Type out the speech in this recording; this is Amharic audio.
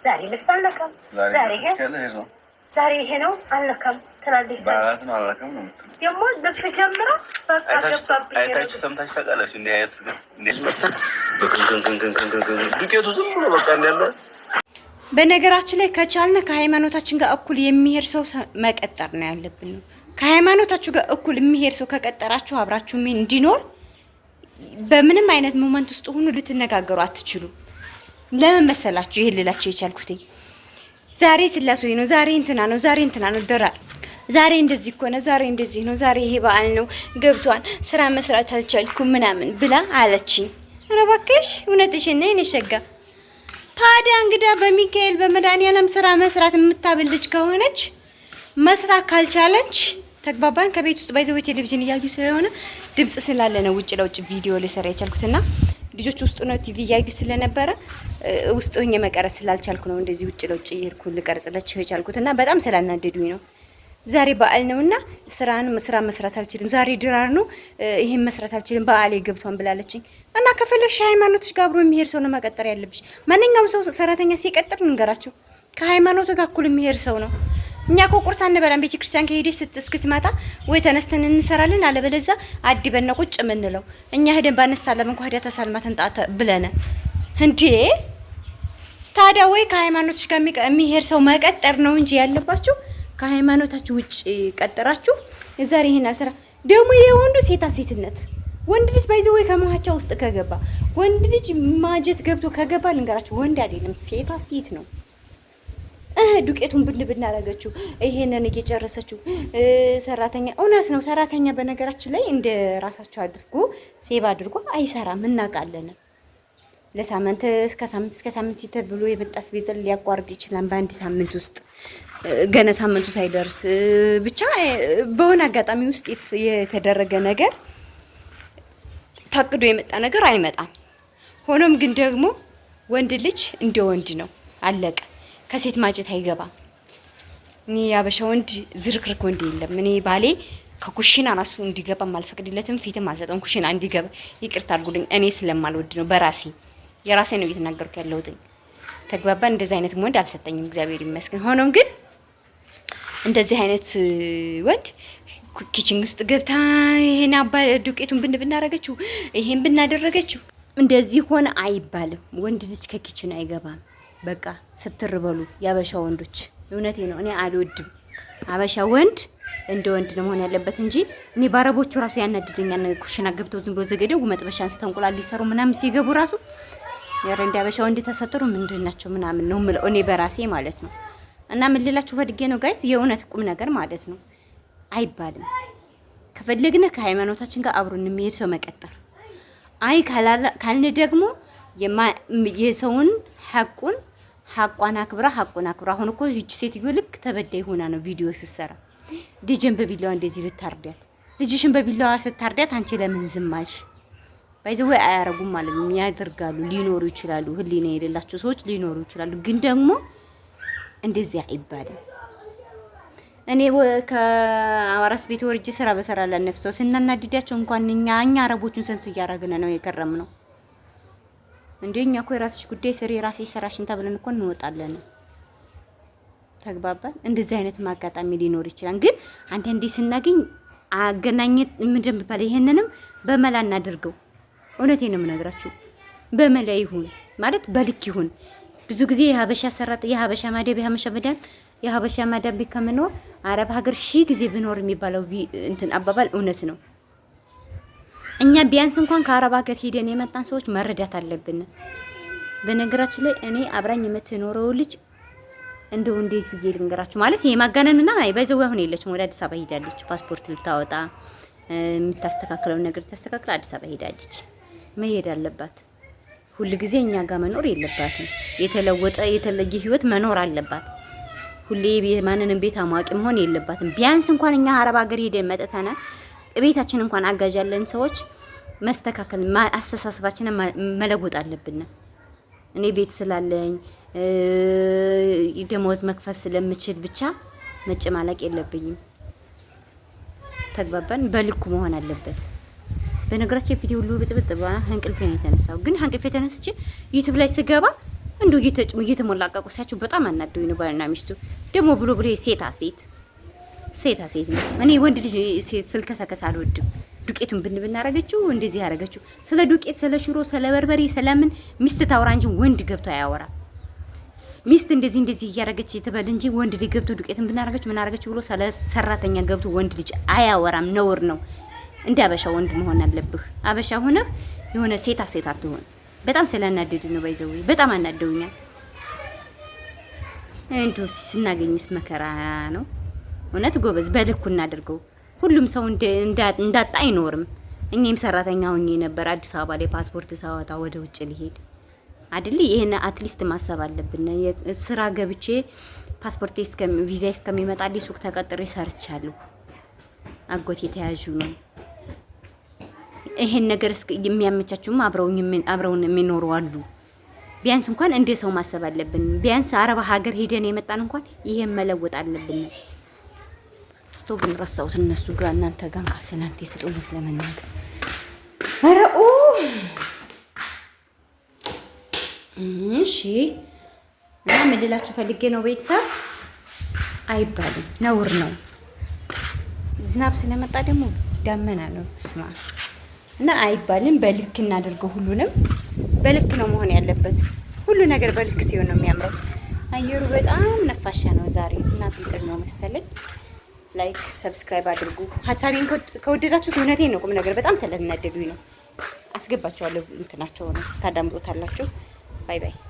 ዛሬ ልብስ አልነካም፣ ዛሬ ይሄ ዛሬ ይሄ ነው አልነካም ትላለች። በዓላት ነው አልነካም ነው የምትለው። ደግሞ ልብስ ጀምራ በቃ ገባብኝ። አይታችሁ ሰምታችሁ ታውቃላችሁ? እንዲህ አይነት እንዴት መጣ? ዱቄቱ ዝም ብሎ በቃ እንዳለ። በነገራችን ላይ ከቻልን ከሃይማኖታችን ጋር እኩል የሚሄድ ሰው መቀጠር ነው ያለብን ነው። ከሃይማኖታችሁ ጋር እኩል የሚሄድ ሰው ከቀጠራችሁ አብራችሁ እንዲኖር በምንም አይነት moment ውስጥ ሁኑ ልትነጋገሩ አትችሉም። ለምን መሰላችሁ ይሄን ልላችሁ የቻልኩትኝ? ዛሬ ስላሴ ነው፣ ዛሬ እንትና ነው፣ ዛሬ እንትና ነው ደራል ዛሬ እንደዚህ እኮ ነው፣ ዛሬ እንደዚህ ነው፣ ዛሬ ይሄ በዓል ነው ገብቷል፣ ስራ መስራት አልቻልኩም ምናምን ብላ አለችኝ። ኧረ እባክሽ እውነትሽን ነው የኔ ሸጋ። ታዲያ እንግዳ በሚካኤል በመድኃኒዓለም ስራ መስራት የምታብል ልጅ ከሆነች መስራት ካልቻለች ተግባባን። ከቤት ውስጥ by the way ቴሌቪዥን እያዩ ስለሆነ ድምጽ ስላለ ነው ውጭ ለውጭ ቪዲዮ ልሰራ የቻልኩትና ልጆች ውስጥ ነው ቲቪ እያዩ ስለነበረ ውስጥ ሆኜ መቀረጽ ስላልቻልኩ ነው እንደዚህ ውጭ ለውጭ እየሄድኩ ልቀርጽላችሁ የቻልኩትና በጣም ስላናደዱኝ ነው። ዛሬ በዓል ነውና ስራን ስራ መስራት አልችልም። ዛሬ ድራር ነው፣ ይሄን መስራት አልችልም፣ በዓሌ ገብቷን ብላለችኝ። እና ከፈለግሽ ሃይማኖትሽ ጋር አብሮ የሚሄድ ሰው ነው መቀጠር ያለብሽ። ማንኛውም ሰው ሰራተኛ ሲቀጥር እንገራቸው ከሃይማኖቱ ጋር እኩል የሚሄድ ሰው ነው። እኛ እኮ ቁርስ አንበላም። ቤተ ክርስቲያን ከሄደች እስክትመጣ ወይ ተነስተን እንሰራለን፣ አለበለዚያ አዲበን ቁጭ የምንለው። እኛ ሄደን ባነሳለም እንኳን ሄዳ ተሳልማ ተንጣ ብለን እንዴ። ታዲያ ወይ ከሃይማኖትሽ ጋር የሚሄድ ሰው መቀጠር ነው እንጂ ያለባችሁ ከሃይማኖታችሁ ውጭ ቀጠራችሁ ዛሬ ይሄን አልሰራ ደግሞ የወንዱ ሴታ ሴትነት ወንድ ልጅ by the way ከመሃቻ ውስጥ ከገባ፣ ወንድ ልጅ ማጀት ገብቶ ከገባ ልንገራችሁ፣ ወንድ አይደለም ሴታ ሴት ነው። ዱቄቱን ብን ብናረገችው ይሄንን እየጨረሰችው ሰራተኛ እውነት ነው። ሰራተኛ በነገራችን ላይ እንደ ራሳቸው አድርጎ save አድርጎ አይሰራም፣ እናውቃለን። ለሳምንት ከሳምንት እስከ ሳምንት ተብሎ የመጣ አስቤዛ ሊያቋርጥ ይችላል። በአንድ ሳምንት ውስጥ ገና ሳምንቱ ሳይደርስ ብቻ በሆነ አጋጣሚ ውስጥ የተደረገ ነገር ታቅዶ የመጣ ነገር አይመጣም። ሆኖም ግን ደግሞ ወንድ ልጅ እንደ ወንድ ነው፣ አለቀ። ከሴት ማጀት አይገባም። እኔ ያበሻ ወንድ ዝርክርክ ወንድ የለም። እኔ ባሌ ከኩሽና ራሱ እንዲገባ አልፈቅድለትም፣ ፊትም አልሰጠውም ኩሽና እንዲገባ። ይቅርታ አድርጉልኝ፣ እኔ ስለማልወድ ነው። በራሴ የራሴ ነው እየተናገርኩ ያለሁት። ተግባባ። እንደዚህ አይነት ወንድ አልሰጠኝም፣ እግዚአብሔር ይመስገን። ሆኖም ግን እንደዚህ አይነት ወንድ kitchen ውስጥ ገብታ ይሄን አባ ዱቄቱን ብን ብናረገችው ይሄን ብናደረገችው እንደዚህ ሆነ አይባልም። ወንድ ልጅ ከ kitchen አይገባም። በቃ ስትር በሉ ያበሻ ወንዶች፣ እውነቴ ነው። እኔ አልወድም። አበሻ ወንድ እንደ ወንድ ነው መሆን ያለበት እንጂ እኔ በአረቦቹ ራሱ ያናድዱኛል። ኩሽና ገብተው ዝም ብሎ ዘገደው መጥበሻ አንስተው እንቁላል ሊሰሩ ምናምን ሲገቡ ራሱ ኧረ እንደ አበሻ ወንድ ተሰጥሩ ምንድን ናቸው ምናምን ነው የምለው እኔ በራሴ ማለት ነው። እና ምን ልላችሁ ፈልጌ ነው guys፣ የእውነት ቁም ነገር ማለት ነው አይባልም። ከፈለግን ከሃይማኖታችን ጋር አብሮን የሚሄድ ሰው መቀጠር፣ አይ ካልን ደግሞ የሰውን ሐቁን ሐቋን አክብራ ሐቁን አክብራ። አሁን እኮ ይህች ሴትዮ ልክ ተበዳይ ሆና ነው ቪዲዮ ስትሰራ። ልጅን በቢላዋ እንደዚህ ልታርዳት፣ ልጅሽን በቢላዋ ስታርዳት አንቺ ለምን ዝም አልሽ? By the way አያረጉም ማለት ነው። ያደርጋሉ፣ ሊኖሩ ይችላሉ። ህሊና የሌላቸው ሰዎች ሊኖሩ ይችላሉ። ግን ደግሞ እንደዚህ አይባልም። እኔ ከአራስ ቤት ወርጄ ስራ በሰራ ላነፍሰው ስናናድዳቸው እንኳን እኛ አረቦቹን ስንት እያረግን ነው የከረም ነው እንዴ? እኛ እኮ የራስሽ ጉዳይ ስሪ የራስሽ ስራሽን ተብለን እኮ እንወጣለን። ተግባባን። እንደዚህ አይነት ማጋጣሚ ሊኖር ይችላል። ግን አንዳንዴ ስናገኝ አገናኘት ምንድን ቢባል ይሄንንም በመላ እናድርገው። እውነቴን ነው የምነግራችሁ። በመላ ይሁን ማለት በልክ ይሁን። ብዙ ጊዜ የሀበሻ ሰራት የሀበሻ ማደብ የሀበሻ መዳም የሀበሻ ማዳም ቤት ከምኖር አረብ ሀገር ሺህ ጊዜ ብኖር የሚባለው እንትን አባባል እውነት ነው። እኛ ቢያንስ እንኳን ከአረብ ሀገር ሄደን የመጣን ሰዎች መረዳት አለብን። በነገራችን ላይ እኔ አብራኝ የምትኖረው ልጅ እንደው እንዴት ብዬ ልንገራችሁ ማለት ይሄ ማጋነንና by the way አሁን የለችም፣ ወደ አዲስ አበባ ሄዳለች። ፓስፖርት ልታወጣ የምታስተካክለውን ነገር ልታስተካክል አዲስ አበባ ሄዳለች። መሄድ አለባት። ሁል ጊዜ እኛ ጋር መኖር የለባትም። የተለወጠ የተለየ ህይወት መኖር አለባት። ሁሌ ማንንም ቤት አሟቂ መሆን የለባትም። ቢያንስ እንኳን እኛ አረብ ሀገር ሄደን መጥተን ቤታችን እንኳን አጋዥ ያለን ሰዎች መስተካከል አስተሳሰባችንን መለወጥ አለብን። እኔ ቤት ስላለኝ ደሞዝ መክፈል ስለምችል ብቻ መጨማለቅ የለብኝም። ተግባባን። በልኩ መሆን አለበት። በነገራችን ፊቴ ሁሉ ብጥብጥ እንቅልፌ ነው የተነሳው። ግን እንቅልፌ ተነስቼ YouTube ላይ ስገባ እንዲሁ እየተሞላቀቁ ሳያቸው በጣም አናደውኝ ነው ባልና ሚስቱ። ደግሞ ብሎ ብሎ ሴታ ሴት ሴታ ሴት ነው። እኔ ወንድ ልጅ ሴት ስልከሰከስ አልወድም። ዱቄቱን ብን ብናረገችው እንደዚህ ያረገችው ስለ ዱቄት፣ ስለ ሽሮ፣ ስለ በርበሬ፣ ስለምን ሚስት ታውራ እንጂ ወንድ ገብቶ አያወራ። ሚስት እንደዚህ እንደዚህ እያረገች ትበል እንጂ ወንድ ልጅ ገብቶ ዱቄቱን ብናረገችው ምን አረገችው ብሎ ስለ ሰራተኛ ገብቶ ወንድ ልጅ አያወራም። ነውር ነው። እንደ አበሻ ወንድ መሆን አለብህ። አበሻ ሆነህ የሆነ ሴታ ሴት አትሆን። በጣም ስላናደዱ ነው by the way በጣም አናደውኛል። እንዲሁ ስናገኝስ መከራ ነው። እውነት ጎበዝ፣ በልኩ እናድርገው። ሁሉም ሰው እንዳጣ አይኖርም። እኔም ሰራተኛ ሆኜ ነበር አዲስ አበባ ላይ ፓስፖርት ሳወጣ ወደ ውጭ ሊሄድ አይደል? ይሄን at least ማሰብ አለብን። ስራ ገብቼ ፓስፖርት ቪዛ እስከሚመጣልኝ ሱቅ ተቀጥሬ ሰርቻለሁ። አጎቴ የተያዡ ነው። ይሄን ነገር የሚያመቻቹም አብረውን የሚኖሩ አሉ። ቢያንስ እንኳን እንደ ሰው ማሰብ አለብን። ቢያንስ አረብ ሀገር ሄደን የመጣን እንኳን ይሄን መለወጥ አለብን። ስቶቭን ረሳሁት እነሱ ጋር እናንተ ጋር ካሰናንቴ ስል እውነት ለመናገር ኧረ እሺ። እና ምን ልላችሁ ፈልጌ ነው ቤተሰብ አይባልም፣ ነውር ነው። ዝናብ ስለመጣ ደግሞ ዳመና ነው ስማ እና አይባልም። በልክ እናደርገው። ሁሉንም በልክ ነው መሆን ያለበት። ሁሉ ነገር በልክ ሲሆን ነው የሚያምረው። አየሩ በጣም ነፋሻ ነው ዛሬ፣ ዝናብ ሊጥል ነው መሰለኝ። Like subscribe አድርጉ። ሀሳቤን ከወደዳችሁት እውነቴን ነው፣ ቁም ነገር በጣም ስለተናደዱኝ ነው። አስገባቸዋለሁ እንትናቸው ነው ታዳምጡታላችሁ። Bye bye።